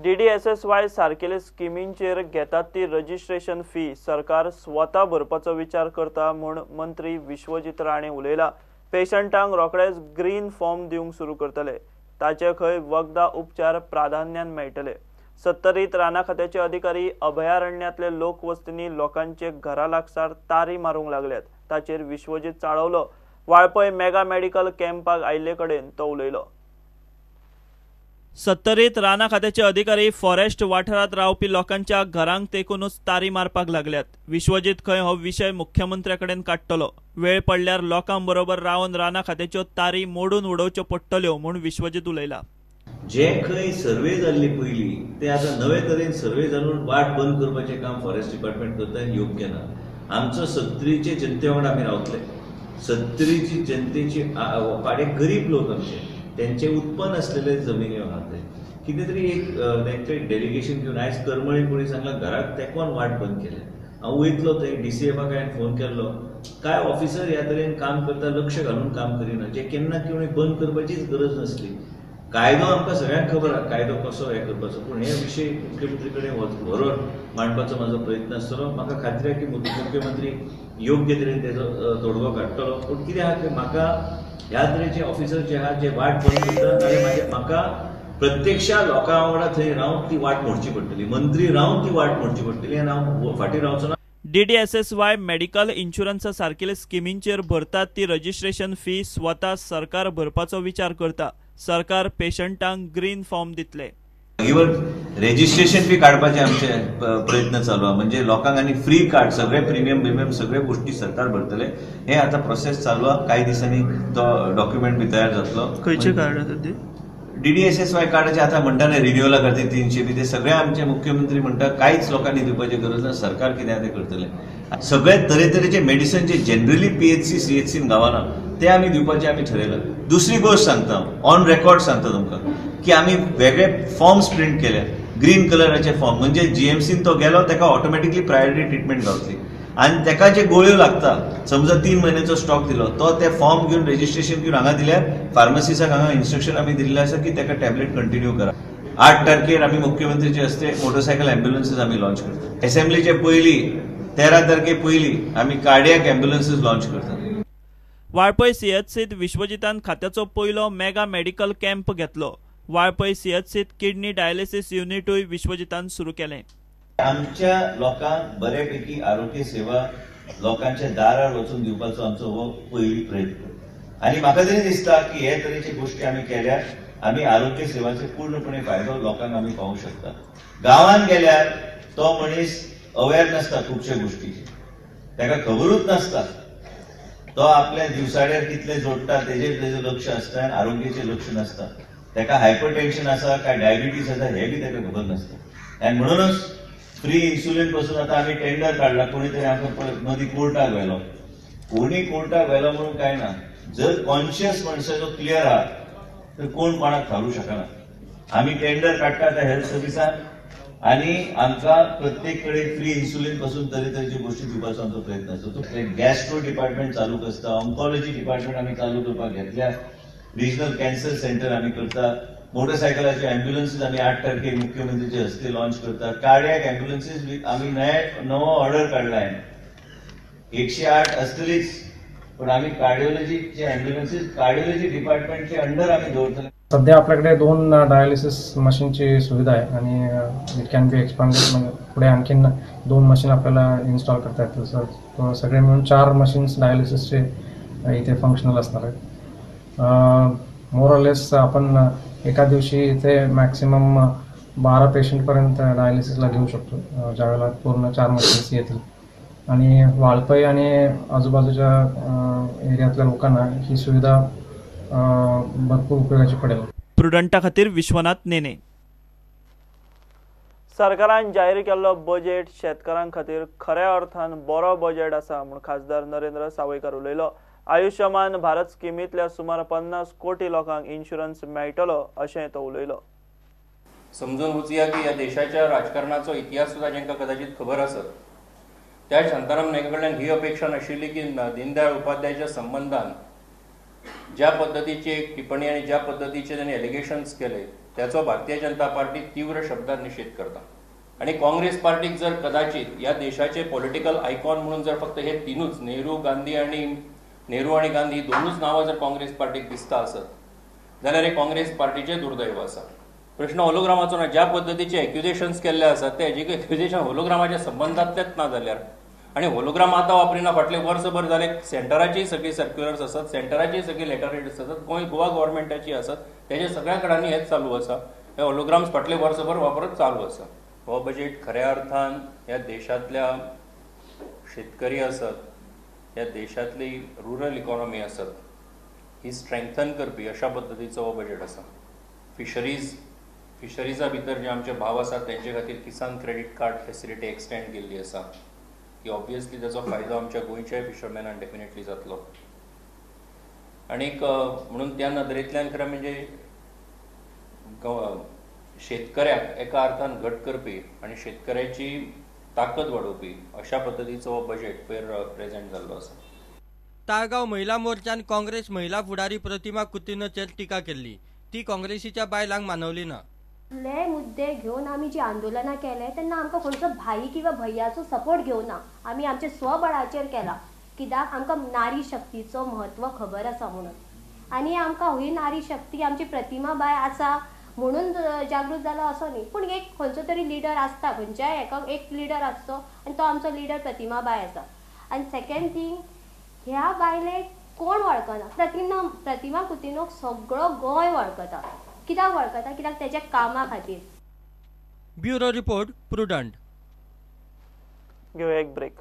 DDSSY सारकेले स्किमींचेर घेतात ती registration fee सरकार स्वता भरपाचो विचार करता म्हूण मंत्री विश्वजीत राणे उलयला. पेशंटांक रोखडेच ग्रीन फॉर्म दिवंक सुरू करतले. ताचे खंय वखदां उपचार प्राधान्यान मेळटले. सत्तरीत राना खात्याचे अधिकारी अभयारण्यांतले लोकवस्तींनी लोकांचे घरा लागसार तारी मारूंक लागल्यात. ताचेर विश्वजीत चाळवलो. वाळपय मेगा मेडिकल कॅम्पाक आयिल्ले कडेन तो उलयलो. सत्तरीत राना खात्याचे अधिकारी फॉरेस्ट वाठारांत रावपी लोकांच्या घरांक तेकूनच तारी मारपाक लागल्यात. विश्वजीत खंय हो विशय मुख्यमंत्र्या कडेन काडटलो. वेळ पडल्यार लोकां बरोबर रावन राना खात्याच्यो तारी मोडून उडोवच्यो पडटल्यो म्हूण विश्वजीत उलयला. जे खंय सर्वे जाल्ली पयली ते आतां नवे तरेन सर्वे जावन वाट बंद करपाचें काम फॉरेस्ट डिपार्टमेंट करता आनी योग्य ना. आमचो सत्तरीचे जनते वांगडा आमी रावतले. सत्तरीची जनतेची पाडे गरीब लोक आमचे, त्यांचे उत्पन्न असलेले जमिनी आहा ते कितें तरी एक तेंचे डेलिगेशन घेवन आयज करमळी कोणी सांगला घराक तेंकोन वाट बंद केल्या. हांव वयतलो थंय डीसीएफाक हांवें फोन केल्लो. कांय ऑफिसर ह्या तरेन काम करता, लक्ष घालून काम करिना, जे केन्ना कितें बंद करपाचीच गरज नासली. कायदो आमकां सगळ्यांक खबर आहा, कायदो कसो हें करपाचो, पूण हे विशय मुख्यमंत्री कडेन व्हरून मांडपाचो म्हाजो प्रयत्न आसतलो. म्हाका खात्री आहा की मुख्यमंत्री योग्य तरेन तेजो तोडगो काडटलो. पूण कितें आहा की म्हाका ह्या तरेचे ऑफिसर जे आहा जे वाट बंद करता जाल्यार मागीर म्हाका प्रत्यक्षा लोकां वांगडा थंय रावन ती वाट मोडची पडटली, मंत्री रावन ती वाट मोडची पडटली आनी हांव फाटीं रावचो ना. डीडीएसएसवाय मेडिकल इन्शुरन्सा सारकेले स्किमींचेर भरतात ती रजिस्ट्रेशन फी स्वता सरकार भरपाचो विचार करता. सरकार पेशंटांक ग्रीन फॉर्म दितले. इवन रेजिस्ट्रेशन फी काडपाचे आमचे प्रयत्न चालू आहा. म्हणजे लोकांक आनी फ्री कार्ड सगळे प्रिमियम बिमियम सगळे गोष्टी सरकार भरतले. हे आतां प्रोसेस चालू आहा. कांय दिसांनी तो डॉक्युमेंट बी तयार जातलो. खंयचे कार्ड आसा ते? डीडीएसएसवाय कार्डाचे आतां म्हणटा न्ही रिन्युअला खातीर 300 बी ते सगळे आमचे मुख्यमंत्री म्हणटा कांयच लोकांनी दिवपाची गरज ना, सरकार कितें आहा तें करतले. सगळे तरेतरेचे मेडिसन जे जनरली पीएचसी सीएचसीन गावना ते आमी दिवपाचे आमी ठरयलां. दुसरी गोश्ट सांगता, ऑन रेकॉर्ड सांगता तुमकां की आमी वेगळे फॉर्म्स प्रिंट केले, ग्रीन कलराचे फॉर्म, म्हणजे जीएमसीन तो गेलो ताका ऑटोमॅटिकली प्रायोरिटी ट्रिटमेंट गावतली आनी ताका जे गोळ्यो लागता समजा 3 म्हयन्याचो स्टॉक दिलो तो ते फॉर्म घेवन रेजिस्ट्रेशन घेवन हांगा दिल्यार फार्मसिसाक हांगा इन्स्ट्रक्शन आमी दिल्लें आसा की ताका टॅबलेट कंटिन्यू करा. 8 तारखेर आमी मुख्यमंत्रीचे हस्ते मोटरसायकल एम्ब्युलन्सीस आमी लॉन्च करता. एसेंब्लीचे पयलीं 13 तारखे पयलीं आमी कार्डियाक एम्ब्युलन्सीस लॉन्च करता. वाळपय सीएचसीत विश्वजितान खात्याचो पयलो मेगा मेडिकल कॅम्प घेतलो. वाळपय सीएचसीत किडनी डायलिसिस युनिटूय विश्वजितान सुरू केलें. आमच्या लोकांक बऱ्यापैकी आरोग्य सेवा लोकांच्या दारार वचून दिवपाचो आमचो हो पयली प्रयत्न आनी म्हाका तरी दिसता की हे तरेचे गोश्टी आमी केल्यार आमी आरोग्य सेवाचो पूर्णपणे फायदो लोकांक आमी पावूंक शकता. गांवांत गेल्यार तो मनीस अवेर नासता खुबशे गोश्टीचे, ताका खबरूच नासता. तो आपल्या दिवसाड्यार कितले जोडटा तेजेर तेजें लक्ष आसता आनी आरोग्याचें लक्ष नासता. ताका हायपर टेन्शन आसा काय डायबिटीज आसा हें बी ताका खबर नासता. आनी म्हणूनच फ्री इन्सुलीन पासून आतां आमी टेंडर काडला. कोणी तरी आमकां मदीं कोर्टाक व्हेलो, कोणी कोर्टाक व्हेलो म्हणून कांय ना. जर कॉन्शियस मनशाचो क्लियर आहा तर कोण कोणाक थारूं शकना. आमी टेंडर काडटा आतां हेल्थ सर्विसान आनी आमकां प्रत्येक कडेन फ्री इन्सुलीन पासून तरेतरेच्यो गोश्टी दिवपाचो आमचो प्रयत्न आसता. तो गॅस्ट्रो डिपार्टमेंट चालू आसता, ऑन्कॉलॉजी डिपार्टमेंट आमी चालू करपाक घेतल्या, रिजनल कॅन्सर सेंटर आमी करता, मोटरसायकलाचे एम्ब्युलन्सीस आमी 8 तारखेक मुख्यमंत्रीचे हस्ते लॉन्च करता. कार्डियाक एम्ब्युलन्सीस आमी नवो ऑर्डर काडला, 108 आसतलीच, पण आमी कार्डिओलॉजीचे एम्ब्युलन्सीस कार्डिओलॉजी डिपार्टमेंटचे अंडर आमी दवरतले. सध्या आपल्याकडे 2 डायलिसिस मशीनची सुविधा आहे आणि it can be expanded, म्हणजे पुढे आणखीन 2 मशीन आपल्याला इन्स्टॉल करता येतील. सर सगळे मिळून 4 मशीन्स डायलिसिसचे इथे फंक्शनल असणार आहेत. मोर ऑर लेस आपण एका दिवशी इथे मॅक्सिमम 12 पेशंटपर्यंत डायलिसिसला घेऊ शकतो, ज्यावेळेला पूर्ण 4 मशीन्स येतील. आणि वाळपई आणि आजूबाजूच्या एरियातल्या लोकांना ही सुविधा भरपूर उपयोगाची पडेल. प्रुडंटा खातीर विश्वनाथ नेने. सरकारान जाहीर केल्लो बजेट शेतकारां खातीर खऱ्या अर्थान बरो बजेट आसा म्हूण खासदार नरेंद्र सावयकार उलयलो. आयुष्यमान भारत स्किमींतल्या सुमार 50 कोटी लोकांक इन्शुरन्स मेळटलो अशें तो उलयलो. समजून वचुया की ह्या देशाच्या राजकारणाचो इतिहास सुद्दां जांकां कदाचित खबर आसत त्या शांताराम नायका कडल्यान ही अपेक्षा नाशिल्ली की दीनदयाळ उपाध्यायाच्या संबंदान ज्या पद्दतीची एक टिप्पणी आनी ज्या पद्दतीचे तांणी एलिगेशन्स केले त्याचो भारतीय जनता पार्टी तीव्र शब्दात निषेध करता. आणि काँग्रेस पार्टीक जर कदाचित ह्या देशाचे पॉलिटिकल आयकॉन म्हणून जर फक्त हे तिनूच नेहरू आणि गांधी दोनूच नांवां जर काँग्रेस पार्टीक दिसता आसत जाल्यार हे काँग्रेस पार्टीचे दुर्दैव आसा. प्रश्न होलोग्रामाचो ना, ज्या पद्दतीचे एक्युजेशन्स केल्ले आसात ते एक्युजेशन होलोग्रामाच्या संबंदांतलेच ना जाल्यार, आनी होलोग्राम आतां वापरिना, फाटले वर्सभर जाले सेंटराची सगळी सर्क्युलर्स आसात, सेंटराची सगळी लेटर हेड्स आसात, गोंय गोवा गव्हर्मेंटाची आसात, तेजे सगळ्या कडांनी हेच चालू आसा. हे होलोग्राम्स फाटले वर्सभर वापरत चालू आसा. हो बजेट खऱ्या अर्थान ह्या देशांतल्या शेतकरी आसत, ह्या देशांतली रुरल इकॉनॉमी आसत ही स्ट्रेंथन करपी अशा पद्दतीचो हो बजेट आसा. फिशरीजा भितर जे आमचे भाव आसात तेंचे खातीर Kisan credit card facility extend केल्ली आसा की ऑब्वियसली ताचो फायदो आमच्या गोंयच्याय फिशरमॅनाक डेफिनेटली जातलो. आनीक म्हणून त्या नदरेंतल्यान खरें म्हणजे शेतकऱ्याक एका अर्थान घट करपी आनी शेतकऱ्याची ताकद वाडोवपी अशा पद्दतीचो हो बजेट पयर प्रेझेंट जाल्लो आसा. ताळगांव महिला मोर्चान काँग्रेस महिला फुडारी प्रतिमा कुतिन्होचेर टिका केल्ली, ती काँग्रेसीच्या बायलांक मानवली ना. ले मुद्दे घेवन आमी जी आंदोलनां केले तेन्ना आमकां खंयचो भाई किंवा भैयाचो सपोर्ट घेवना, आमी आमचे स्वबळाचेर केला, कित्याक आमकां नारी शक्तीचो म्हत्व खबर आसा म्हणून. आनी आमकां ही नारी शक्ती आमची प्रतिमा बाय आसा म्हणून जागृत जालो असो न्ही, पूण एक खंयचो तरी लिडर आसता, खंयच्याय एका एक लिडर आसचो आनी तो आमचो लिडर प्रतिमा बाय आसा. आनी सेकेंड थींग, ह्या बायलेक कोण वळखना, प्रतिमा कुतिन्होक सगळो गोंय वळखता. कित्याक वळखता? कित्याक तेच्या कामा खातीर. Bureau report, Prudent. घेवया एक ब्रेक.